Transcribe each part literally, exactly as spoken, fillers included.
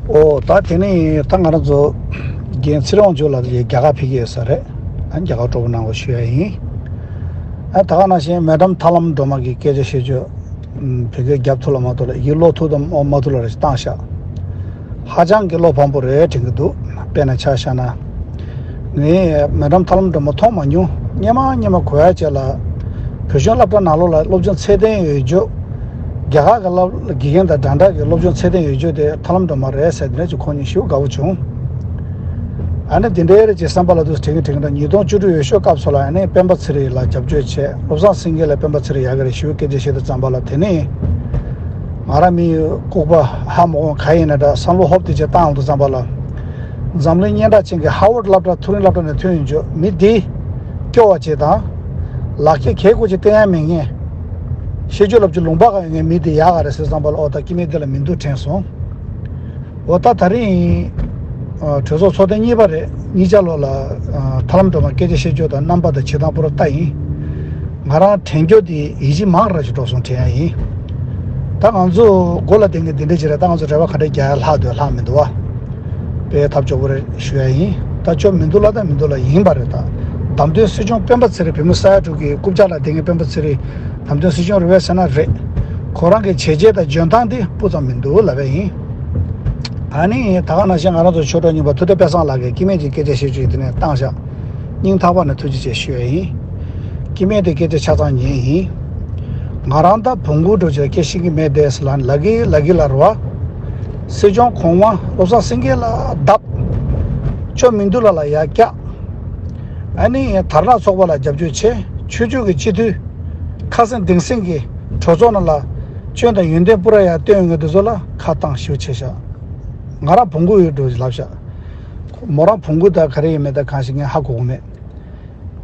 ཨོ་ད་དེ་ནས་ད་ང་རང་ཚོ་རྒན་ཚེ་རིང་དབང་ཕྱུག་ལགས་ཀྱིས་རྒྱ་གར་ཕེབས་ཀྱི་ཡོད་ས་རེད། ཨ་རྒྱ་གར་སྤྲོ་པོ་གནང་བ་ཞུ་ཡ་ཡིན། ཨ་ད་ག་ནང་བཞིན་མེ་ཌམ་ཐར་ལམ་སྒྲོལ་མ་གིས་སྐད་ཆ་བཤད་རྒྱུ་བོད་སྐད་རྒྱབ་ཐུབ་ལ་མ་ཐུབ་ལ་ཡིག་ཀློག་ཐུབ་དང་མ་ཐུབ་ལ་རེ་བཏང་ཤག་ཧ་ཅང་གི་བློ་ཕམ་པོ་རེད་དྲན་གྱི་འདུག་དཔེར་ན་ཆ་བཞག་ན། ངས་མེ་ཌམ་ཐར་ལམ་སྒྲོལ་མ་མཐོང་མ་མྱོང་། སྔོན་མ་སྔོན་མ་གོ་ཡ་བྱས་ལ། བོད་གཞུང་སློབ་གྲྭ་ནང་ལོགས་ལ་སློབ་སྦྱོང་ཚད་ལྡན་ཡོད་རྒྱུ། རྒྱ་གར་གྱི་སློབ་དགེ་རྒན་དང་འདྲ་འདྲ་གི་སློབ་སྦྱོང་ཚད་ལྡན་ཡོད་རྒྱུ་དེ་ཐར་ལམ་སྒྲོལ་མ་རེད་ཟེར་དེ་འདྲ་ཅིག་གོ་མྱོང་། ཞེ་པོ་དགའ་བོ་བྱུང་། ཨ་ནི་དེ་འདྲའི་རེད་ཅེས་བསམ་པ་ལ་དུས་དྲན་གྱི་དྲན་གྱི་འདུག་ཉིས་སྟོང་བཅུ་དྲུག་འོས་ཤོག་སྐབས་སུ་ལ་ཨ་ནི་སྤེན་པ་ཚེ་རིང་ལ་རྒྱབ་སྐྱོར་བྱས། བློ་བཟང་སེང་གེ་ལ་སྤེན་པ་ཚེ་རིང་ཡག་གི་རེད། ཞེ་པོ་སྐད་ཆ་བཤད་དུས་ཙམ་པ་ལ། དེ་ནས་ང་རང་མི་ལྐུགས་པ་ཧ་མ་གོ་ག་ཡིན་ན་འདྲ་བསམ་བློ་ཧོབ་དེ་ཅིག་བཏང་ཡོང་དུས་ཙམ་པ་ལ། འཛམ་གླིང་སྙན་གྲགས་ཅན་གྱི་ཧར་ཝརཌ་སློབ་གྲྭ་མཐོ་རིམ་སློབ་གྲྭ་ནས་ཐོན་ཡོང་རྒྱུ་མི་འདི་སྐྱོ་བ་ཅིག་དང་། ལག་ཁྱེར་གལ་དགོས་ཅིག་བསྟན་ཡ་མེད་མཁན། ཤེས་རྒྱུ་ལབ་རྒྱུ་ལུང་པ་གང་ཡོད་མཁན་མི་འདི་ཡག་ག་རེད་ཟེར་བསམ་པ་ལ། ཨོ་ད་སྐྱེ་དམན་འདི་ལ་མི་འདུག་དྲན་སོང་། འོ་ད་ད་རིང་གྲོས་ཚོགས་ཚོགས་ཐེངས་གཉིས་པ་རེད། གཉིས་ཆ་ལོ་ལ་ཐར་ལམ་སྒྲོལ་མ་སྐད་ཆ་བཤད་རྒྱུ་དང་རྣམ་པ་དང་བྱེད་སྟངས་པོ་ར་ལྟ་ཡིན། ང་རང་དྲན་རྒྱུ་དེ་ཡིད་ཆེས་མང་ར་ཞིག་འགྲོ་སོང་དྲན་ཡ་ཡིན། ད་ང་ཚོ་མགོ་ལ་བསྡད་མཁན་འདི་འདྲ་ཅིག་རེད། ད་ང་ཚོ་རེ་བ་ག་འདྲ་རྒྱག་ཡ་ལྷག་འདུག་ལྷག་མི་འདུག་བ། དཔེ་ཐབས་སྐྱོ་པོ་རེད་ཞུ་ཡ་ཡིན། ད་ཅོ་མི་འདུག་ལ་ད་མི་འདུག་ལ་ཡིན་པ་རེད། ད་བདམས་ཐོན་སྲིད་སྐྱོང་སྤེན་པ་ཚེ་རིང་བོད་མི་ས་ཡ་དྲུག་གི་རྐུབ་བཀྱག་ལ་བསྡད་མཁན་སྤེན་པ་ཚེ་རིང་བདམས་ཐོན་སྲིད་སྐྱོང་རེད་པས་ཟེར་ན་རེད། ཁོ་རང་གི་བྱས་རྗེས་དང་འཇོན་ཐང་འདི་སྤུ་ཙམ་མི་འདུག་ལབ་པ་ཡིན། ཨ་ནི་ད་ག་ནང་བཞིན་ང་རང་ཚོ་ཆོས་གྲོགས་རྙིང་པ་ཐུབ་བསྟན་དཔལ་བཟང་ལགས་ཀྱིས་སྐྱེ་དམན་གྱི་སྐད་ཆ་བཤད་རྒྱུ་ཡིན། དེ་ནས་བཏང་བཞག་སྙིང་ཐག་པ་ནས་ཐུགས་རྗེ་ཆེ་ཞུ་ཡ་ཡིན། སྐྱེ་དམན་དེ་སྐད་ཆ་ཆ་ཚང་ཉན་ཡིན། ང་རང་ད་བོང་གུ་འགྲོ་ཆེད་སྐད་ཤེས་ཀྱི་མེད་དེ་ཟེར་ལ་ལ་གི་ལ་གི་ལ་རོ། སྲིད་སྐྱོང་གོང་མ་བློ་བཟང་སེང་གེ་ལ་བརྡབ། ཅོ་མི་འདུག་ལ་ལ་ཡ་སྐྱག་ཨ་ནི་དར་ནག་ཚོགས་པ་ལ་རྒྱབ་སྐྱོར་བྱེད། ཆོས་ཕྱོགས་ཀྱི་སྤྱི་འཐུས་ཁ་སེང་ལྡིང་སེང་གི་གྲོས་ཚོགས་ནང་ལ་སྐྱོན་དང་ཡོན་ཏན་སྤུ་ར་ཡ་བཏོན་ཡོང་མཁན་དེ་ཚོ་ལ་ཁ་བཏང་ཞེ་པོ་བྱས་ཤག་ང་རང་བོང་གུ་ཡོད་འགྲོ་ལབ་ཤག་མོ་རང་བོང་གུ་ད་ག་རེ་ཡིན་མེད་ད་གང་ཞིག་ངས་ཧ་གོ་གི་མེད།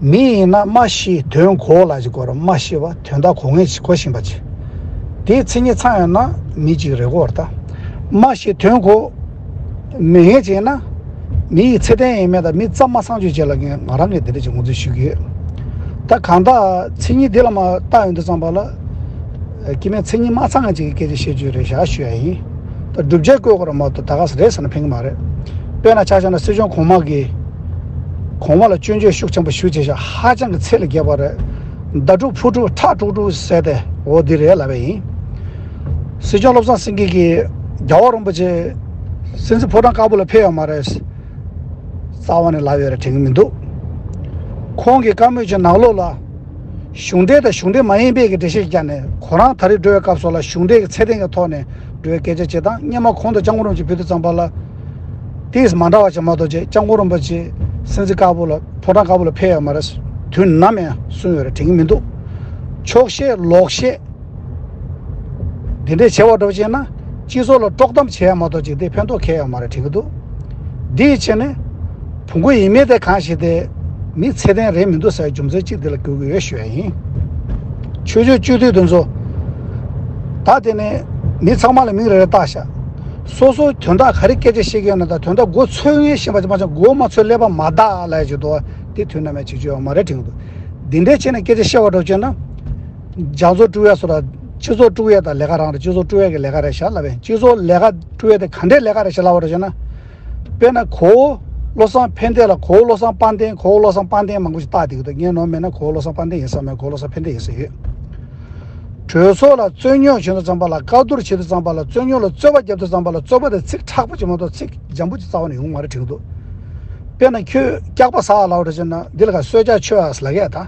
མི་ཡིན་ན་མ་ཤི་དོན་གོ་ལ་ཅིག་གོ་ར། མ་ཤི་བ་དོན་དག་གོ་ངེས་ཅིག་གོ་བཞིན་པ་ཅིག་དེའི་མཚན་ཉིད་ཚང་ཡོད་ན་མི་ཅིག་རེད་གོ་ར། ད་མ་ཤི་དོན་གོ་མི་ངེས་ཅིག་ཡིན་ན་མི་ཡི་ཚེ་བརྟན་ཡིན་མེད་ད་མི་ཙམ་མ་སང་བཅོས་བྱེད་ལ་ངས་ང་རང་གིས་དེ་འདྲ་ཅིག་ངོས་འཛིན་ཞུ་གི་ཡོད། ད་གང་ལྟར་མཚན་ཉིད་འདི་ལ་མ་བལྟ་ཡོང་དུས་ཙམ་པ་ལ། སྐྱེ་དམན་མཚན་ཉིད་མ་ཚང་ཅིག་གི་སྐད་ཆ་བཤད་རྒྱུ་རེད་ཤག་ཞུ་ཡ་ཡིན། ད་སྒྲུབ་བྱེད་བཀོད་དགོས་ར་མ་གཏོགས་ད་ག་ས་རེད་ཟེར་ན་ཕན་གི་མ་རེད། དཔེར་ན་ཆ་བཞག་ན་སྲིད་སྐྱོང་གོང་མ་གིས་གོང་མ་ལ་སྐྱོན་བརྗོད་ཤུགས་ཆེན་པོ་ཞུ་བྱས་ཤག་ཧ་ཅང་གི་ཚད་ལས་བརྒལ་བ་རེད། མདའ་དཀྲུག་ཕུ་དཀྲུག་ཁྲག་དཀྲུག་དཀྲུག་ཟེར་ཏེ་འོ་འདི་རེད་ལབ་པ་ཡིན། སྲིད་སྐྱོང་བློ་བཟང་སེང་གེ་གིས་རྒྱལ་བ་རིན་པོ་ཆེ་སྲིད་འཛིན་ཕོ་བྲང་དཀར་པོ་ལ་ཕེབས་ཡོད་མ་རེད། རྩ་བ་ནས་ལབ་ཡོད་རེད་དྲན་གི་མི་འདུག་ཁོང་གིས་བཀའ་མོལ་གྱི་ནང་ལོགས་ལ། གཞུང་འབྲེལ་དང་གཞུང་འབྲེལ་མ་ཡིན་པའི་གི་འགྲེལ་བཤད་བརྒྱབ་ནས་ཁོ་རང་ད་རེས་འགྲོ་བའི་སྐབས་སུ་ལ་གཞུང་འབྲེལ་གྱི་ཚད་ལྡན་གྱི་ཐོག་ནས་འགྲོ་བའི་སྐད་ཆ་བྱེད་སྟངས། སྔོན་མ་ཁོང་དང་སྐྱབས་མགོན་རིན་པོ་ཆེ་ཕེབས་དུས་ཙམ་པ་ལ། དེས་མ་འདྲ་བ་ཞིག་མ་གཏོགས་ཅིག་སྐྱབས་མགོན་རིན་པོ་ཆེ་སྲིད་འཛིན་དཀར་པོ་ལ་ཕོ་བྲང་དཀར་པོ་ལ་ཕེབས་ཡོད་མ་རེད། དུས་ནམ་ཡང་གསུངས་ཡོད་རེད་དྲན་གི་མི་འདུག་ཆོག་ཤེས་ལོག་ཤེས། འདི་འདྲས་བྱེད་པ་འགྲོ་བྱས་ན་སྤྱི་ཚོགས་ལ་དཀྲོག་གཏམ་བྱེད་ཡ་མ་གཏོགས་ཅིག་དེ་ཕན་ཐོགས་ཁེལ་ཡོད་མ་རེད་དྲན་གི་འདུག་འདིའི་ཆེད་ནས་བོང་གུ་ཡིན་མིན་དེ་གང་ཞིག་དེ་མི་ཚད་ལྡན་རེད་མི་འདུག་ཟེར་རྒྱུ་མཚན་གཅིག་འདི་ལ་གྱུར་གི་ཡོད་ཞུ་ཡ་ཡིན། ཆོས་ཕྱོགས་སྤྱི་འཐུས་དེ་ཚོ་ད་དེ་ནས་མི་ཚང་མ་ལ་མིང་རེ་རེ་བཏགས་ཤག་སོ་སོའི་དོན་དག་ག་རེ་སྐད་ཆ་བཤད་ཀྱི་ཡོད་ན། ད་དོན་དག་མགོ་ཚོས་ངེས་བཞིན་པ་ཅིག་མ་ཅིག་མགོ་མ་ཚོས་ཀླད་པ་མ་བདག་ལ་ཡ་ཅིག་འདུག་བ། དེ་དུས་ནམ་ཡང་བྱེད་རྒྱུ་ཡོད་མ་རེད་དྲན་གི་འདུག་འདི་འདྲའི་ཆེད་ནས་སྐད་ཆ་བཤད་པ་འགྲོ་བྱས་ན། རྒྱ་མཚོ་དཀྲུག་ཡས་སོ་ར། སྤྱི་ཚོགས་དཀྲུག་ཡས་དང་ལས་ཀ་རང་རེད། སྤྱི་ཚོགས་དཀྲུག་ཡས་ཀྱི་ལས་ཀ་རེད་ཤག་ལབ་པས། སྤྱི་ཚོགས་ལས་ཀ་དཀྲུག་ཡས་དེ་ག་འདྲའི་ལས་ཀ་རེད་ཤག་ལབ་པ་རེད་ཤག་ན། དཔེར་ན་གོ་བོ་བློ་བཟང་ཕན་བདེ་ལ་གོ་བོ་བློ་བཟང་དཔལ་ལྡན། གོ་བོ་བློ་བཟང་དཔལ་ལྡན་མང་པོ་ཞིག་བཏགས་བསྡད་ཀྱི་འདུག་ངས་ནོར་མེད་ན་གོ་བོ་བློ་བཟང་དཔལ་ལྡན་ཡིན་ས་མེད། གོ་བོ་བློ་བཟང་ཕན་བདེ་ཡིན་ས་ཡོད། གྲོས་ཚོགས་ལ་རྩོད་རྙོག་བྱུང་དུས་ཙམ་པ་ལ། བཀའ་བསྡུར་བྱེད་དུས་ཙམ་པ་ལ། རྩོད་རྙོག་ལ་རྩོད་པ་བརྒྱབ་དུས་ཙམ་པ་ལ། རྩོད་པ་དེ་ཚིག་དྲག་པོ་ཅིག་མ་གཏོགས་ཚིག་འཇམ་པོ་ཅིག་རྩ་བ་ནས་ཡོང་མ་རེད་དྲན་གྱི་འདུག་དཔེར་ན་ཁྱོད་སྐྱག་པ་ཟ་ལབ་རེད་ཟེར་ན། འདི་ལ་ག་གསོད་རྒྱག་ཆོས་ཨ་ལབ་ཡས་ད།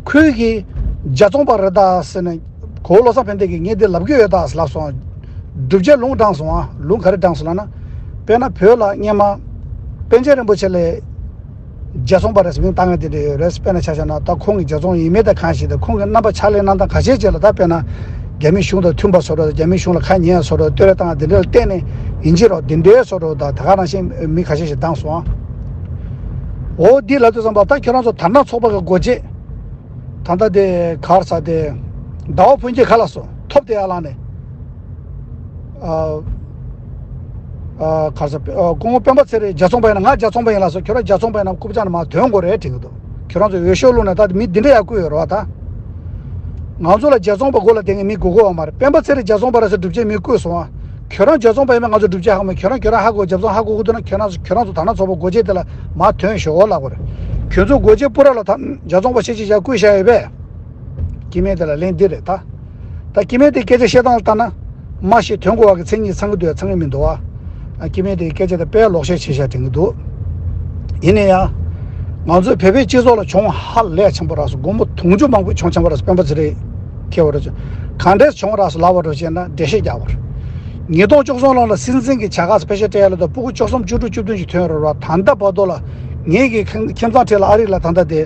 ཁོས་ཀྱིས་རྒྱལ་ཚོང་པ་རེད་ད་ཟེར་ནས། གོ་བོ་བློ་བཟང་ཕན་བདེ་གིས་ངས་འདི་ལབ་ཀྱི་ཡོད་ད་ལབ་སོང་། སྒྲུབ་བྱེད་ལུང་དྲངས་སོང་ཨ། ལུང་ག་རེ་དྲངས་སོང་ལབ་ན། དཔེར་ན་བོད་ལ་སྔོན་མ་པཎ་ཆེན་རིན་པོ་ཆེ་ལས་རྒྱལ་ཚོང་པ་རེད་ཟེར་མིང་བཏགས་མཁན་དེ་འདྲ་ཡོད་རེད། དཔེར་ན་ཆ་བཞག་ན་ད་ཁོང་གི་རྒྱལ་ཚོང་ཡིན་མིན་དང་གང་ཞིག་དང་། ཁོང་གི་རྣམ་པ་ཕྱག་ལས་གནང་སྟངས་ག་ཅིའི་རྗེས་ལ། ད་དཔེར་ན་རྒྱ་མི་གཞུང་དང་མཐུན་པ་བཟོ་འདྲ། རྒྱ་མི་གཞུང་ལ་ཁ་ཉན་ཡ་བཟོ་འདྲ། བསྟོད་ར་བཏང་ཡ་འདི་འདྲ་ལ་བརྟེན་ནས་ཡིན་གཅིག་རོགས་འདི་འདྲའི་བཟོ་འདྲ་དང་། ད་ག་ནང་བཞིན་མི་ཁ་ཤས་ཤིག་བཏང་སོང་ཨ། འོ་འདི་ལབ་དུས་ཙམ་པ་ད་ཁྱོད་རང་ཚོ་དར་ནག་ཚོགས་པ་གི་འགོ་བྱེད། ད་ལྟ་དེ་ག་རེ་ཟེར་དེ། ཟླ་བ་ཕུན་སྐྱིད་ག་ལ་སོང་། ཐོབ་དེ་ཡར་ལངས་ནས། ཨ། ཨ། ག་རེ་ཟེར། ཨ། སྐུ་ངོ་སྤེན་པ་ཚེ་རིང་རྒྱལ་ཚོང་པ་ཡིན་ན་ང་རྒྱལ་ཚོང་པ་ཡིན་ལབ་སོང་། ཁྱོད་རང་རྒྱལ་ཚོང་པ་ཡིན་ན་རྐུབ་བཀྱག་ནས་མར་ཐོན་དགོས་རེད་དྲན་གྱི་འདུག་ཁྱོད་རང་ཚོ་འོས་ཤོག་བླུགས་ནས་ད་མི་འདི་འདྲ་ཡར་བསྐོས་ཡོད་རེད་བ་ད། ང་ཚོ་ལ་རྒྱལ་ཚོང་པ་མགོ་ལ་བསྡད་མཁན་མི་དགོས་ཀྱི་ཡོད་མ་རེད། སྤེན་པ་ཚེ་རིང་རྒྱལ་ཚོང་པ་རེད་ཟེར་སྒྲུབ་བྱེད་མི་བསྐོས་སོང་ཨ། ཁྱོད་རང་ཇ་ཚོང་པ་ཡིན་ན་ང་ཚོ་སྒྲུབ་བྱེད་ཧ་མ་ཁྱོད་རང་ཁྱོད་རང་ཧ་གོ་ཇ་ཚོང་ཧ་གོ་གི་འདུག་ན་ཁྱོད་རང་ཁྱོད་རང་ཚོ་ད་ན་ཚོགས་པ་སྒོ་འབྱེད་དེ་ལ་མ་ཐོན་ཞོག་ལབ་དགོས་རེད། ཁྱོད་ཚོ་སྒོ་འབྱེད་པུ་ར་ལ་ད་ཇ་ཚོང་པ་ཤེས་ཅི་བྱ་བསྐུལ་བྱ་ཡོད་པས། སྐྱེ་དམན་དེ་ལ་ལན་འདི་རེད་ད། ད་སྐྱེ་དམན་དེ་སྐད་ཆ་བཤད་སྟངས་ལ་ལྟ་ན། མ་ཤེས་དོན་གོ་བ་གི་མཚན་ཉིད་ཚང་གི་འདུག་ཚང་གི་མི་འདུག་ཨ། སྐྱེ་དམན་དེ་སྐད་ཆ་དེ་དཔེ་ལོག་བཤད་བྱེད་བཞག་དྲན་གི་འདུག་ཡིན་ན་ཡང་། ང་ཚོའི་བོད་པའི་སྤྱི་ཚོགས་ལ་གྱོང་ཧ་ལས་ཆེན་པོ་རག་སོང་། སྒོར་མོ་དུང་ཕྱུར་མང་པོ་གྱོང་ཆེན་པོ་རག་སོང་། སྤེན་པ་ཚེ་རིང་ཁེལ་བ་རེད། གང་འདྲས་གྱོང་རག་སོང་ལབ་པ་འགྲོ་བྱས་ན་འགྲེལ་བཤད་རྒྱག་པ་རེད། ཉིས་སྟོང་བཅུ་གསུམ་ལོ་ལ་སྲིད་འཛིན་གྱི་བྱ་དགའ་སྤེ་ཤལ་སྤྲད་ཡ་ལ་ད་སྤུ་གུ་བཅུ་གསུམ་བཅུ་དྲུག་བཅུ་བདུན་ཞིག་ཐོན་རེད་བ། ད་ལྟ་བར་དུ་ལ་ངེད་ཀྱི་ཁྱིམ་ཁྱིམ་ཚང་ཁྲིད་ལ་ཨ་རི་ལ་ད་ལྟ་དེ།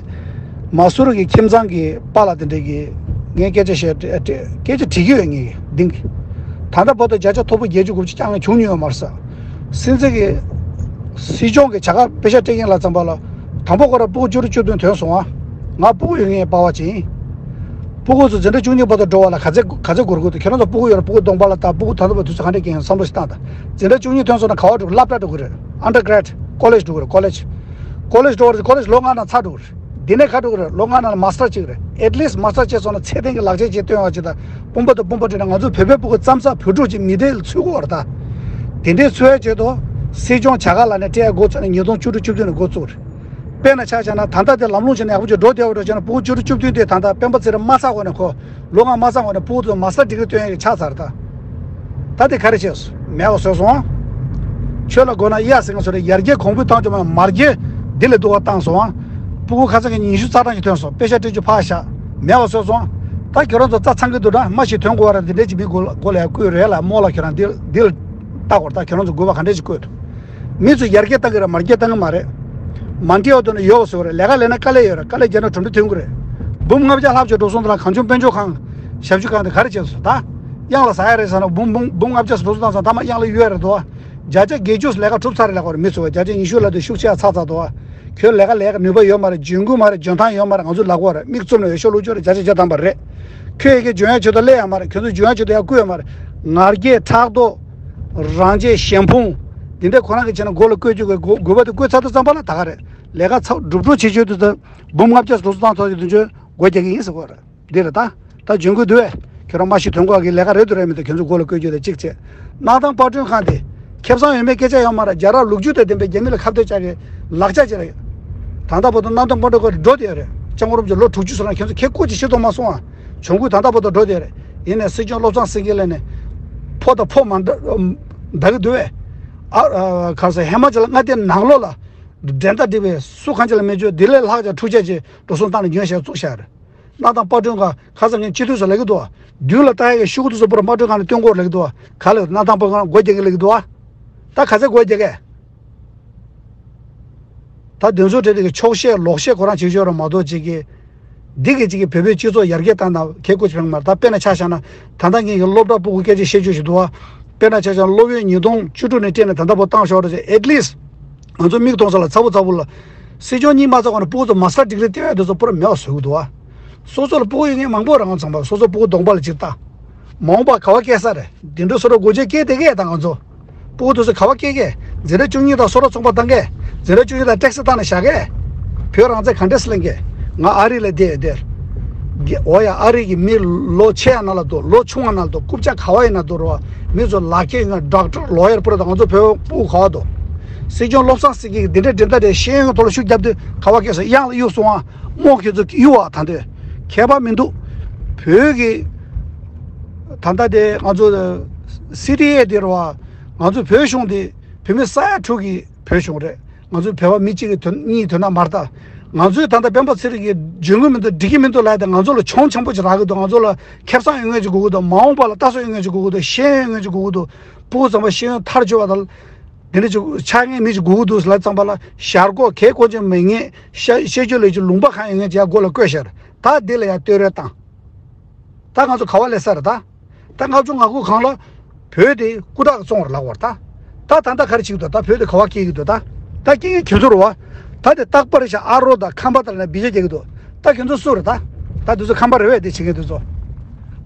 མ་སུ་རི་གི་ཁྱིམ་ཚང་གི་པཱ་ལགས་དེ་འདྲས་ཀྱིས་ངས་སྐད་ཆ་བཤད་སྐད་ཆ་དྲིས་ཀྱི་ཡོད། ངས་ཀྱིས་འདིང་གི། ད་ལྟ་བར་དུ་བརྒྱ་ཆ་མཐོ་པོ་བརྒྱད་ཅུ་དགུ་བཅུ་རྐྱང་ངས་བྱུང་མྱོང་ཡོད་མ་རེད་ཟེར། སྲིད་འཛིན་གྱི་སྲིད་སྐྱོང་གི་བྱ་དགའ་སྤེ་ཤལ་སྤྲད་མཁན་ལ་ཙམ་པ་ལ། དང་པོ་ཁོ་རང་སྤུ་གུ་བཅུ་དྲུག་བཅུ་བདུན་ཐོན་སོང་ཨ། ང་སྤུ་གུ་ཡོད་མཁན་པ་བ་ཅིག་ཡིན། སྤུ་གུ་ཚོ་འཛིན་གྲྭ་བཅུ་གཉིས་བར་དུ་འགྲོ་བ་ལ་ག་ཚད་ག་ཚད་འགོར་དགོས་འདུག་ཁྱེད་རང་ཚོ་སྤུ་གུ་ཡོད་ན་སྤུ་གུ་གདོང་པ་ལ་ལྟ། སྤུ་གུ་ད་ལྟ་བར་དུས་ཚོད་ག་འདྲས་སྐྱེལ་ཡོང་བསམ་བློ་ཞིག་བཏང་དང་། འཛིན་གྲྭ་བཅུ་གཉིས་ཐོན་སོང་ན་ག་བ་འགྲོ་གི། སློབ་གྲྭ་འགྲོ་གི་རེད། Undergrad College འགྲོ་གི་རེད། College College འགྲོ་བ་རེད། College ལོ་ལྔ་ནང་ཚར་འགྲོ་གི་རེད། འདི་ནས་ག་འགྲོ་གི་རེད། ལོ་ལྔ་ནང་ལ་Master གཅིག་རེད། At least Master བྱས་སོང་ན་ཚད་ལྡན་གྱི་ལག་ཁྱེར་ཅིག་སྟོན་བ་ཅིག་དང་། དཔུང་པ་དང་དཔུང་པ་བསྒྲིལ་ན་ང་ཚོ་བོད་པའི་སྤུ་གུ་ཙམ་ཟ་བུ་ཕྲུག་ཅིག་མི་སྡེ་ལ་ཚུད་དགོས་པ་རེད་ད། དེ་འདྲའི་ཚུད་ཡ་ཆེད་དུ་སྲིད་སྐྱོང་བྱ་དགའ་ལབ་ནས་སྤྲད་ཡ་འགོ་བཙུགས་ནས་ཉིས་སྟོང་བཅུ་དྲུག་བཅུ་བདུན་ནས་འགོ་བཙུགས་རེད། དཔེར་ན་ཆ་བཞག་ན་ད་ལྟ་དེ་ལམ་ལྷོང་བྱས་ནས་ཡག་པོ་ཅིག་འགྲོ་བསྡད་པ་འདྲ་བྱས་ན་སྤུ་གུ་བཅུ་དྲུག་བཅུ་བདུན་དེ་ད་ལྟ་སྤེན་པ་ཚེ་རིང་མ་ཚར་གོང་ནས་ཁོ་ལོ་ལྔ་མ་ཚར་གོང་ནས་སྤུ་གུ་ཚོ་Master degree སྟོན་ཡ་གི་ཆགས་ཚར་ད། ད་དེ་ག་རེ་བྱས་སོང་། མེད་པ་བཟོས་སོང་། ཆོས་ལ་དགོས་ན་གཡའ་ཟིན་ང་ཚོ་རེ་ཡར་རྒྱས་གོང་འཕེལ་བཏང་ཆོག་མ་མར་རྒྱས་འདི་ལས་སྡུག་པ་བཏང་སོང་། སྤུ་གུ་ཁ་སང་གི་ཉི་ཤུ་རྩ་གྲངས་ཤིག་ཐོན་སོང་། པེ་ཤག་སྤྲད་རྒྱུ་ཕར་བཞག་མེད་པ་བཟོས་སོང་། ད་ཁྱོད་རང་ཚོ་རྩ་ཚང་གི་འདུག་ན་མ་ཞིག་ཐོན་དགོས་པ་རེད། འདི་འདྲས་ཀྱི་མི་མགོ་ལ་མགོ་ལ་ཡ་བསྐོས་རེད་ལ་རྨོ་ལ་ཁྱོད་རང་འདི་འདི་ལ་ལྟ་དགོས་རེད། ད་ཁྱོད་རང་ཚོ་དགོས་པ་ག་འདྲས་ཞིག་བསྐོས་འདུག་མི་ཚོས་ཡར་རྒྱས་བཏང་གི་རེད། མར་རྒྱས་བཏང་གི་མ་རེད། མ་འདྲེས་པ་དུ་ནི་ཡོད་པ་བཟོ་རེད། ལས་ཀ་ལས་ན་དཀའ་ལས་ཡོད་རེད། དཀའ་ལས་བརྒྱབ་ན་གྲུབ་འབྲས་ཐོན་གི་རེད། འབུམ་ལྔ་བརྒྱ་ལྷག་ཅིག་འགྲོ་སོང་དེ་ལ་གངས་ལྗོངས་དཔལ་འབྱོར་ཁང་ཞབས་ཞུ་ཁང་དེ་ག་རེ་བྱས་སོང་ད། གཡང་ལ་ཟ་ཡ་རེད་ཟེར་ན་འབུམ་འབུམ་འབུམ་ལྔ་བརྒྱ་འགྲོ་སོང་བཏང་སོང་ད་མ་གཡང་ལ་གཡུག་ཡ་རེད་དོ། བརྒྱ་ཆ་བརྒྱད་ཅུ་ལས་ཀ་གྲུབ་ཚར་རེད་ལབ་དགོས་རེད། མི་ཚོ་བརྒྱ་ཆ་ཉི་ཤུ་ལ་དུ་ཤུགས་ཆེ་ཚ་ཚ་དོ། ཁྱོད་ལས་ཀ་ལས་ཀ་ནུས་པ་ཡོད་མ་རེད། འཇོན་ཀུན་མ་རེད། འཇོན་ཐང་ཡོད་མ་རེད། ང་ཚོ་ལབ་དགོས་རེད། མིག་བཙུམ་ནས་འོས་ཤོག་བླུགས་ཆོག་རེད། བརྒྱ་ཆ་བརྒྱ་ཐམ་པ་རེད། ཁྱོད་ཡི་གེ་འཇོན་ཡ་ཆེད་དུ་སླེབས་ཡ་མ་རེད། ཁྱོད་ཚོ་འཇོན་ཡ་ཆེད་དུ་ཡ་བསྐུལ་ཡ་མ་རེད། ངར་སྐད་ཕྲག་དོག་རང་ཆས་ཞན་ཕུང་། འདི་འདྲ་ཁོ་རང་གི་བྱས་ན་མགོ་ལ་བཀོད་རྒྱུ་གི་དགོས་དགོས་པ་དེ་བཀོད་ཚར་དུས་ཙམ་པ་ལ་ད་ག་རེད། ལས་ཀ་ཚ་སྒྲུབ་སྒྲུབ་བྱེད་ཆོད་དུས་ད་འབུམ་ལྔ་བརྒྱ་ལོ་སུ་བཏང་ཐོག་གི་དུས་ཚོད་སྒོ་རྒྱག་གི་ཡིན་ཟེར་གོ་རེད། འདི་རེད་ད། ད་འཇོན་གོ་འདུག་བས། ཁྱོད་རང་མ་ཤི་དོན་གོ་གི་ལས་ཀ་རེད་འདུག་རེད་མི་འདུག་ཁྱོད་ཚོ་མགོ་ལ་བཀོད་རྒྱུ་དེ་གཅིག་བྱས། གནའ་ཐང་པར་སྐྲུན་ཁང་དེ། ཁེ་བཟང་ཡོད་མེད་སྐད་ཆ་ཡོད་མ་རེད། རྒྱལ་རབས་ལོ་རྒྱུས་དང་ལྡན་པའི་རྒྱ་མི་ལ་ཁ་གཏད་བཅག་གི་ལག་ཆ་ཅིག་རེད། ད་ལྟ་བར་དུ་གནའ་ཐང་པར་སྐྲུན་ཁང་འགྲོ་བསྡད་ཡོད་རེད། ལྕང་སྐོར་རུམ་གྱི་ལོ་དྲུག་ཅུ་སོང་ན་ཁྱོད་ཚོ་ཁེ་བཀོད་ཅིག་ཤེས་རྟོགས་མ་སོང་ཨ། གྱོང་གུད་ད་ལྟ་བར་དུ་འགྲོ་བསྡད་ཡོད་རེད། ཡིན་ནའི་སྲིད་སྐྱོང་བློ་བཟང་སེང་གེ་ལགས་ནས། ཕོ་དང་ཕོ་མ་འདྲ་འདྲ་གི་འདུག་བས། ཨ་ཨ་ག་རེ་ཟེར་ཧེ་མ་ཅིག་ལ་མངའ་སྡེ་ནང་ལོགས་ལ། འགྲན་ཟླ་འགྲིག་པའི་སུ་གང་ཅི་ལ་མེད་རྒྱུ་འདི་ལས་ལྷག་ཅིག་འཁྲུག་ཆ་ཅིག་འགྲོ་སོང་བཏང་ནས་ཉོས་བཞག་བཙུགས་བཞག་རེད། གནའ་ཐང་པར་སྐྲུན་ཁང་ཁ་སང་ངས་སྤྱི་འཐུས་སུ་ལབ་ཀྱི་འདུག་བ། མདུན་ལ་ལྟ་ཡ་གི་ཤོག་གུ་དེ་ཚོ་པུ་ར་པར་སྐྲུན་ཁང་ནས་སྟོན་དགོས་ལབ་ཀྱི་འདུག་བ། ག་ལ་གནའ་ཐང་པར་སྐྲུན་ཁང་སྒོ་རྒྱག་གི་ལབ་ཀྱི་འདུག་བ། ད་ག་ཚད་སྒོ་རྒྱག་གས། ད་དེ་ཚོ་གྲས་དེ་གི་ཆོག་བཤད་ལོག་བཤད་ཁོ་རང་བྱེད་ཆོག་ར་མ་གཏོགས་ཅིག་གི། འདི་གི་ཅིག་གི་བོད་པའི་སྤྱི་ཚོགས་ཡར་རྒྱས་བཏང་ན་ཁེ་ཁོ་ཆེ་བ་མ་རེད། ད་དཔེར་ན་ཆ་བཞག་ན་ད་ལྟ་ངེད་ཀྱི་སློབ་གྲྭ་སྤུ་གུ་སྐད་ཆ་བཤད་རྒྱུ་ཞིག་འདུག་བ། དཔེར་ན་ཆ་བཞག་ན་སློབ་ཡོན་ཉིས་སྟོང་བཅུ་དྲུག་ནས་སྤྲད་ནས་ད་ལྟ་བར་བཏང་ཤོག་ར་ཅིག at least ང་ཚོ་མིག་མཐོང་ས་ལ་ཚ་བོ་ཚ་བོ་ལ། སྲིད་སྐྱོང་གཉིས་མ་ཚར་གོང་ནས་སྤུ་གུ་ཚོ་མ་སི་ཊར་ཌི་གི་རི་སྟེར་ཡ་དེ་ཚོ་པུ་ར་མེད་པ་བཟོ་གི་འདུག་བ། སོ་སོ་ལ་སྤུ་གུ་ཡོད་མཁན་མང་པོ་རང་ཚང་པ་སོ་སོ་སྤུ་གུ་གདོང་པ་ལ་ཅིག་ལྟ། མ་འོངས་པ་ག་བ་སྐྱེལ་ས་རེད། འདི་འདྲ་སོ་སོ་སྒོ་འབྱེད་སྐྱེལ་བསྡད་གས་ད་ང་ཚོ། སྤུ་གུ་དེ་ཚོ་ག་བ་སྐྱེལ་གས། འཛིན་གྲྭ་བཅུ་གཉིས་དང་སོ་ལ་ཚོང་པ་བཏང་གས། འཛིན་གྲྭ་བཅུ་གཉིས་དང་ཊེག་སི་བཏང་ནས་བཞག་གས། བོད་རང་བཙན་ག་འདྲས་སེ་ལེན་གས། ང་ཨ་རི་ལ་བསྡད་ཡོད་དེར། འོ་ཡ་ཨ་རི་གི་མི་ལོ་ཆེ་ཡ་ན་ལ་འདུག་ལོ་ཆུང་བ་ན་ལ་འདུག་རྐུབ་ཀྱག་ག་བ་ཡིན་ན་འདུག་རོ། མི་ཚོ་ལག་ཁྱེར་ཡོད་ན་ཌོག་ཊར་ལོ་ཡར་པུ་ར་དང་ང་ཚོ་བོད་སྤུ་གུ་ག་བ་འདུག་སྲིད་སྐྱོང་བློ་བཟང་སེང་གེ་གིས་འདི་འདྲ་འདི་འདྲ་རེད་ཤེས་ཡོན་གྱི་ཐོག་ལ་ཤུགས་བརྒྱབ་དུས་ག་བ་སྐྱེལ་སོང་གཡང་ལ་གཡུག་སོང་ཨ། རྨོ་ཁྱོད་ཚོ་གཡུག་ཨ་ད་འདོད། ཁྱད་པར་མི་འདུག་བོད་ཀྱི། ད་ལྟ་དེ་ང་ཚོ་སི་ཊི་ཨེ་དེ་རེད་བ། ང་ཚོ་བོད་གཞུང་དེ་བོད་མི་ས་ཡ་དྲུག་གི་བོད་གཞུང་རེད། ང་ཚོའི་བོད་པ་མི་གཅིག་གི་དོན་གཉིས་དོན་དག་མ་རེད་ད། ང་ཚོའི་ད་ལྟ་སྤེན་པ་ཚེ་རིང་གིས་འཇོན་གི་མི་འདུག་འགྲིག་གི་མི་འདུག་ལབ་ཡ་དེ་ང་ཚོ་ལ་གྱོང་ཆེན་པོ་ཅིག་རག་གི་འདུག་ང་ཚོ་ལ་ཁེ་བཟང་ཡོད་མཁན་ཅིག་དགོས་ཀྱི་འདུག་མ་འོངས་པ་ལ་ལྟ་ཚོད་ཡོད་མཁན་ཅིག་དགོས་ཀྱི་འདུག་ཤེས་ཡོན་ཡོད་མཁན་ཅིག་དགོས་ཀྱི་འདུག་སྤུ་གུ་ཚང་མ་ཤེས་ཡོན་མཐར་ཕྱིན་པ་དང་། དེ་འདྲ་ཅིག་ཆགས་མཁན་མི་ཅིག་དགོས་ཀྱི་འདུག་ལབ་ཙམ་པ་ལ་ཞར་ཁོག་གལ་གོ་ཅན་མེད་མཁན་ཤ་ཤེས་རྒྱུ་ལས་ཀྱི་ལུང་པ་གང་ཡོད་མཁན་ཅིག་ཡ་མགོ་ལ་བསྐོས་ཤར་ད་འདི་ལ་ཡ་བསྟོད་ར་བཏང་། ད་ང་ཚོ་ག་བ་སླེབས་ས་རེད་ད། ད་ལྔ་བཅུ་ང་དགུ་གང་ལ་བོད་དེ་སྐུ་དྲག་བཙོང་བར་ལག་བར་ད། ད་ད་ད་ག་རེ་བྱེད་ཀྱི་འདུག་ད་བོད་དེ་ག་བ་སྐྱེལ་གྱི་འདུག་ད། ད་སྐྱེལ་མཁན་ཁྱོད་ཚོ་རེད་བ། ད་དེ་རྟག་པར་ཤ་ཨ་རོ་དང་ཁམས་པ་དང་ལ་བི་ཇ་རྒྱག་གི་འདུག་ད་ཁྱོད་ཚོ་སུ་རེད་ད། ད་དེ་ཚོ་ཁམས་པ་རེད་བས་དེ་བྱེད་མཁན་དེ་ཚོ།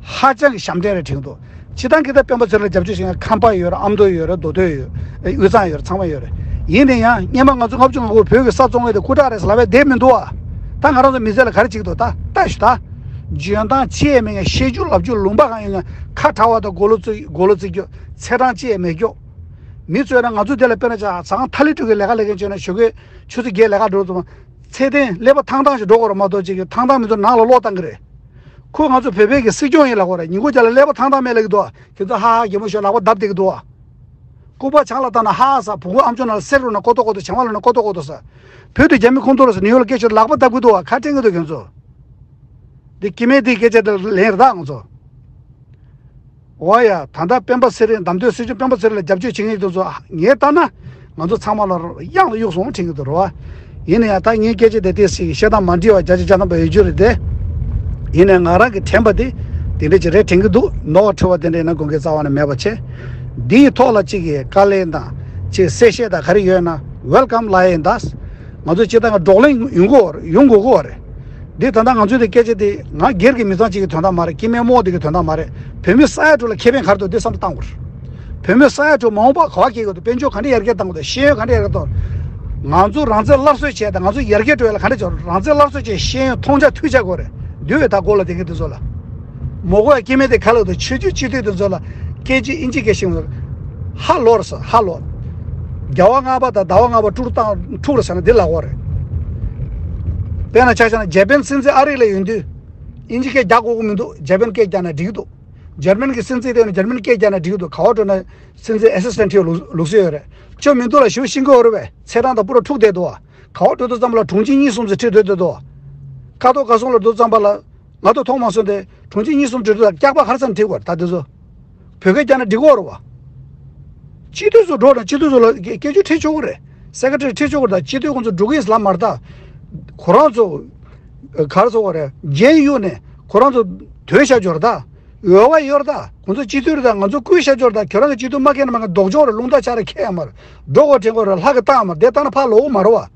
ཧ་ཅང་གི་ཞབས་འདྲེན་རེ་དྲན་གྱི་འདུག་སྤྱི་བཏང་གི་ད་སྤེན་པ་ཚེ་རིང་ལ་རྒྱབ་སྐྱོར་བྱེད་མཁན་ཁམས་པ་ཡོད་རེད། ཨ་མདོ་ཡོད་རེད། མདོ་སྟོད་ཡོད། དབུས་གཙང་ཡོད་རེད། ཚང་མ་ཡོད་རེད། ཡིན་ན་ཡང་སྔོན་མ་ང་ཚོ་ལྔ་བཅུ་ང་དགུ་བོད་ཀྱི་ས་བཙོང་བའི་དེ་སྐུ་དྲག་རེད་ཟེར་ལབ་པའི་བསྡད་མི་འདུག་ཨ། ད་ང་རང་ཚོ་མི་ཚེ་ལ་ག་རེ་བྱེད་ཀྱི་འདུག་ད་ལྟ་ཞུ་ད། འཇོན་ཐང་ཅི་ཡང་མེད་མཁན། བཤད་རྒྱུ་ལབ་རྒྱུ་ལུང་པ་གང་ཡོད་མཁན། ཁ་གྲག་པ་དང་མགོ་ལོག་རྩིག་མགོ་ལོག་རྩིག་རྒྱུ། ཚེས་གྲངས་ཅི་ཡང་མེད་རྒྱུ། མི་ཚོས་ན་ང་ཚོ་དེ་ལ་དཔེར་ན་ཆ་ཚང་ཐ་ལི་ཀྲུ་གི་ལས་ཀ་ལས་མཁན་བྱས་ན་ཞོགས་ཀས་ཆུ་ཚོད་བརྒྱད་ལས་ཀ་འགྲོ་ཙམ། ཚེ་བརྟན་ཀླད་པ་ཐང་ཐང་ཞིག་འགྲོ་དགོས་རེད་མ་གཏོགས། ཅིག་གི་ཐང་ཐང་མི་ཚོ་ནང་ལ་ལོག་བཏང་གི་རེད། ཁོ་ང་ཚོ་བོད་པའི་གི་སྲིད་སྐྱོང་ཡིན་ལབ་དགོས་རེད། ཉིན་གུང་རྒྱབ་ལ་ཀླད་པ་ཐང་ཐང་མེད་ལབ་ཀྱི་འདུག་ཁྱེད་ཚོ་ཧ་ཧ་གད་མོ་ཤོར་ལག་པ་བརྡབ་བསྡད་ཀྱི་འདུག་ལྐུགས་པ་ཆང་ལ་བཏང་ན་ཧ་ཧ་ཟ། བུ་གུ་ཨམ་ཅོག་ནང་ལ་གསེར་རུ་ན་ཀོ་ཏོ་ཀོ་ཏོ། ཆང་བ་ལ་ན་ཀོ་ཏོ་ཀོ་ཏོ་ཟ། བོད་དུ་རྒྱ་མི་ཁོང་ཚོ་ལ་ཟ། ནིའུ་ཡོག་ལ་སྐད་ཆ་ལག་པ་བརྡབ་ཀྱི་འདུག་ཁ་དྲན་གྱི་འདུག་ཁྱེད་ཚོ། འདི་སྐྱེ་དམན་འདིའི་སྐད་ཆ་དེ་ལན་རེད་ད་ང་ཚོ། འོ་ཡ། ད་ལྟ་སྤེན་པ་ཚེ་རིང་བདམས་ཐོན་སྲིད་སྐྱོང་སྤེན་པ་ཚེ་རིང་ལ་རྒྱབ་སྐྱོར་བྱེད་མཁན་དེ་ཚོ་ངས་ལྟ་ན། ང་ཚོ་ཚང་མ་ལ་གཡང་དུ་གཡུག་སོང་དྲན་གྱི་འདུག་རེད་བ། ཡིན་ན་ཡང་ད་ངའི་སྐད་ཆ་དེ་ཏོག་ཙམ་བཤད་སྟངས་མ་འགྲིག་པ་བརྒྱ་ཆ་བརྒྱ་ཐམ་པ་ཡོད་རྒྱུ་རེད་དེ། ཡིན་ནའི་ང་རང་གི་དྲན་པ་དེ་དེ་འདྲ་ཅིག་རེད་དྲན་གྱི་འདུག་ནོར་བ་འཁྲུལ་བ་དེ་འདྲ་ཡིན་ན་དགོངས་འགལ་རྩ་བ་ནས་མེད་པ་བྱས། འདིའི་ཐོག་ལ་གཅིག་གིས་དཀའ་ལས་དང་གཅིག་གསལ་བཤད་དང་ག་རེ་ཡོད་ན་ཝེལ་ཀམ་ལབ་ཡིན་ད། ང་ཚོ་སྤྱིར་བཏང་གི་བགྲོ་གླེང་ཡོང་དགོས་ཡོང་དགོས་ཀྱི་རེད། འདི་ད་ལྟ་ང་ཚོའི་དེ་སྐད་ཆ་དེ་ང་སྒེར་གྱི་མི་ཚང་གཅིག་གི་དོན་དག་མ་རེད། སྐྱེ་དམན་རྨོ་དེ་གི་དོན་དག་མ་རེད། བོད་མི་ས་ཡ་དྲུག་ལ་ཁེ་ཕན་ག་རེ་འདུག་འདི་བསམ་བློ་བཏང་དགོས་རེད། བོད་མི་ས་ཡ་དྲུག་མ་འོངས་པ་ག་བ་སྐྱེལ་དགོས་འདུག་དཔལ་འབྱོར་ག་འདྲ་ཡར་རྒྱས་གཏང་དགོས་འདུག་ཤེས་ཡོན་ག་འདྲ་ཡར་རྒྱས་གཏང་དགོས། ང་ཚོ་རང་བཙན་སླར་གསོ་བྱས་དང་ང་ཚོ་ཡར་རྒྱས་འགྲོ་ཡ་ལ་ག་འདྲ་བྱེད། རང་བཙན་སླར་གསོ་བྱས། ཤེས་ཡོན་མཐོང་རྒྱ་ཐོས་རྒྱ་དགོས་རེད། འདུལ་བའི་ད་སྒོ་ལ་བསྡད་མཁན་དེ་ཚོ་ལ། མོ་གོ་ཡ་སྐྱེ་དམན་དེ་ག་ལ་འདུག་ཆོས་བརྒྱུད་སྤྱི་འཐུས་དེ་ཚོ་ལ་སྐད་ཆ་ཨིན་ཇི་སྐད་ཤེས་ཡོང་། ཧ་ལོ་རེད་ཟེར། ཧ་ལོ། རྒྱལ་བ་ལྔ་པ་དང་ཟླ་བ་ལྔ་པ་དཀྲུག་བཏང་འཁྲུག་རེད་ཟེར་ན་འདི་ལ་གོ་རེད། དཔེར་ན་ཆ་བཞག་ན་འཇར་པན་སྲིད་འཛིན་ཨ་རི་ལ་ཡོད་དུས། ཨིན་ཇི་སྐད་རྒྱག་དགོས་ཀྱི་མི་འདུག་འཇར་པན་སྐད་རྒྱག་ན་འགྲིག་གི་འདུག་འཇར་མན་གྱི་སྲིད་འཛིན་དེ་ནི་འཇར་མན་སྐད་རྒྱག་ན་འགྲིག་གི་འདུག་ག་བ་འགྲོ་ན་སྲིད་འཛིན་ཨེ་སི་སི་ཊན་ཊི་ལུགས་ལུགས་སྲོལ་ཡོད་རེད། ཁྱོད་མི་འདུག་ལ་ཞུ་ཤིང་གི་འོ་རེད་པས། ཚེས་གྲངས་དང་པུ་ར་འཁྲུག་བསྡད་འདུག་བ། ག་བ་འགྲོ་དུས་ཙམ་པ་ལ་དྲུང་ཆེ་གཉིས་གསུམ་ཙམ་ཁྲིད་སྡོད་བསྡད་འདུག་བ། ཀ་ཐོག་ཀ་སོང་ལ་འགྲོ་དུས་ཙམ་པ་ལ། ང་ཚོ་མཐོང་མ་སོང་སྟེ་དྲུང་ཆེ་གཉིས་གསུམ་ཁྲིད་དུས་ཀྱག་པ་ག་རེ་ཙམ་ཁྲིད་དགོས་རེད་ད་དེ་ཚོ། བོད་སྐད་རྒྱག་ན་འགྲིག་གོ་རེད་བ། སྤྱི་འཐུས་ཚོ་འགྲོ་ན་སྤྱི་འཐུས་ཚོ་ལ་སྐད་སྐད་ཆ་ཁྲིད་ཆོག་གི་རེད། སེ་ཀེ་ཊ་རི་ཁྲིད་ཆོག་གི་རེད་ད། སྤྱི་འཐུས་ཁོང་ཚོ་འགྲོ་གི་ཡིན་ལབ་མ་རེད་ད། ཁོ་རང་ཚོ། ག་རེ་ཟེར་དགོས་རེད། རྒྱན་གཡུགས་ནས་ཁོ་རང་ཚོ་དོན་བྱ་འབྱོར་ད། འོས་པ་ཡོད་རེད་ད། ཁོང་ཚོ་སྤྱི་འཐུས་རེད་ད། ང་ཚོ་བསྐུལ་བྱ་འབྱོར་ད། ཁྱོད་རང་གི་སྤྱི་འཐུས་མ་ཁེལ་ན་མ་ཁེལ་ན་སྡུག་སྦྱོང་རེད། རླུང་རྟ་ཆག་རེད། ཁེལ་ཡ་མ་རེད། འགྲོ་དགོས་དྲན་དགོས་རེད། ལྷ་གི་རྟགས་མ་རེད། དེ་ལྟ་ན་ཕར་ལོག་མ་རེད་བ།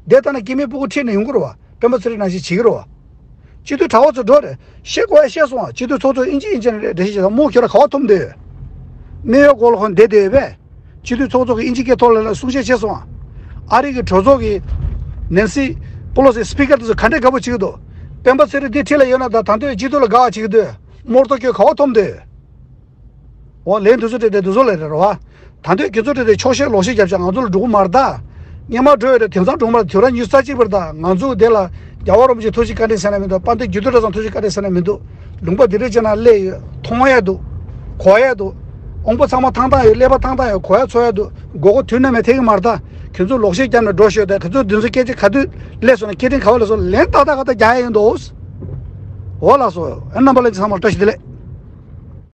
དེ་ལྟ་ན་སྐྱེ་དམན་སྤུ་གུ་ཁྲིད་ནས་ཡོང་གི་རེད་བ། སྤེན་པ་ཚེ་རིང་ནང་བཞིན་བྱེད་ཀྱི་རེད་བ། སྤྱི་འཐུས་གྲྭ་བ་ཚོ་འགྲོ་རེད། བཤད་དགོས་ཡ་བཤད་སོང་བ། སྤྱི་འཐུས་ཚོགས་གཙོ་ཨིན་ཇི་ཨིན་ཇི་ནས་རེད་འགྲེལ་བཤད་བྱེད་དང་། མོ་ཁྱོད་ར་ག་བ་ཐུམ་འདོད། མེ་ཡོ་གོ་ལ་ཁོང་བསྡད་བསྡད་ཡོད་པས། སྤྱི་འཐུས་ཚོགས་གཙོ་གི་ཨིན་ཇི་སྐད་ཐོག་ལ་གསུང་བཤད་བྱས་སོང་བ། ཨ་རི་གི་གྲོས་ཚོགས་ཀྱི་ནན་སི་པོ་ལོ་སི་སི་པི་ཀར་དེ་ཚོ་ག་འདྲས་དགའ་པོ་བྱེད་ཀྱི་འདུག་སྤེན་པ་ཚེ་རིང་འདི་ཁྲིད་ལ་ཡོད་ན་ད་ད་འདོད་སྤྱི་འཐུས་ལ་དགའ་བ་བྱེད་ཀྱི་འདུག་རྨོར་ཏོ་ཁྱོད་ག་བ་ཐུམ་འདོད། འོ་ལན་དུ་ཚོ་དེ་དེ་དུ་ཚོ་ལས་རེད་རོ། ད་འདོད་ཁྱེད་ཚོ་དེ་དེ་ཆོག་ཤེས་ལོག་ཤེས་རྒྱབ་ཤག་ང་ཚོ་ལ་འགྲོ་གི་མ་རེད་ད། སྔོན་མ་འགྲོ་ཡོད་རེད། དེང་སང་འགྲོ་གི་མ་རེད། དུས་རབས་ཉི་ཤུ་རྩ་གཅིག་པ་རེད་ད། ང་ཚོ་དེ་ལ་རྒྱལ་བ་རིན་པོ་ཆེ་ཐུགས་རྗེ་བཀའ་དྲིན་གསལ་ན་མི་འདུག་དཔལ་ལྡན་རྒྱུད་སྟོད་གྲྭ་ཚང་ཐུགས་རྗེ་བཀའ་དྲིན་གསལ་ན་མི་འདུག་ལུང་པ་འདི་འདྲ་བྱས་ན་སླེབས་ཡོད། མཐོང་ཡ་འདུག་གོ་ཡ་འདུག་དབང་པོ་ཚང་མ་ཐང་ཐང་ཡོད། ཀླད་པ་ཐང་ཐང་ཡོད། གོ་ཡ་ཚོར་ཡ་འདུག་མགོ་སྐོར་དུས་ནམ་ཡང་ཐེག་གི་མ་རེད་ད། ཁྱེད་ཚོ་ལོག་ཤེས་རྒྱབ་ནས་འགྲོ་ཤོད་ད། ཁྱེད་ཚོ་འདི་ཚོ་སྐད་ཆ་ག་དུས་སླེབས་སོང་ན་སྐད་འཕྲིན་ག་བ་ལ་སོང་ལན་ཏག་ཏག་ག་ད་རྒྱག་ཡ་ཡིན་འདུག་འོ་ལགས་སོ། ཨ་རྣམ་པ་ལྷན་རྒྱས་ཚང་མ་ལ་བཀྲ་ཤིས་བདེ་ལེགས།